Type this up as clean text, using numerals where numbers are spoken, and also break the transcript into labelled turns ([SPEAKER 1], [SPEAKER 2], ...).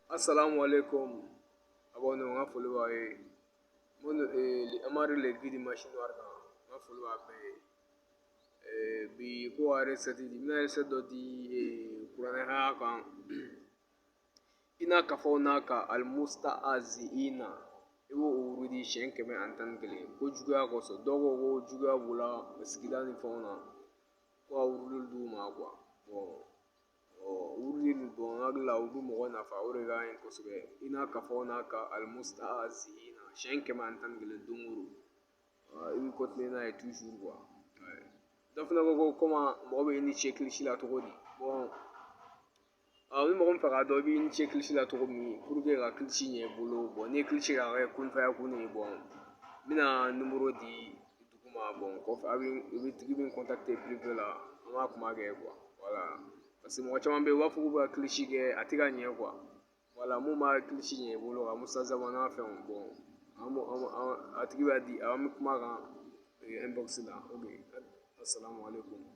[SPEAKER 1] Assalamu alaikum. Abonné, n ka foli b'aw ye. Mun Amadu le guide machine noire kan, n ka foli b'a bɛɛ ye. Bi ko ka recette di, n bɛna recette dɔ di kuranɛ haya kan. Ina kafawnaka almusta'azi'ina, i b'o wurudi siɲɛ 111 ko juguya kosɔn. Dɔw ko ko juguya b'u la sigida ni fɛnw na, ko ka wurudi d'u ma quoi. Bon, wurudi nin bɔn, n hakili la u bɛ mɔgɔ nafa, o de ka ɲi kosɛbɛ. Ina kafawnaka almusta'azi'ina siɲɛ 111 don o don, i bɛ continuer n'a ye toujours quoi. Dɔ fana ko ko comment mɔgɔ bɛ initier kilisi la cogo di? Bon, ni mɔgɔ min fɛ k'a dɔn i bɛ initier kilisi la cogo min pour que ka kilisi ɲɛ i bolo, bon, n'i ye kilisi kɛ a kɛ kun faya kun ye, bon, n bɛna numéro di duguma. Bon, kɔfɛ a bɛ i bɛ tigi bɛ n contacter privé la, an b'a kuma kɛ quoi. Voilà, parce que mɔgɔ caman bɛ yen, u b'a fɔ k'u bɛ ka kilisi kɛ, a tɛ ka ɲɛ quoi. Voilà, mun b'a kilisi ɲɛ i bolo ka musa n'a fɛnw, bon, an b'o an a tigi b'a di, an bɛ kuma kan inbox la. Ok, assalamu alaikum.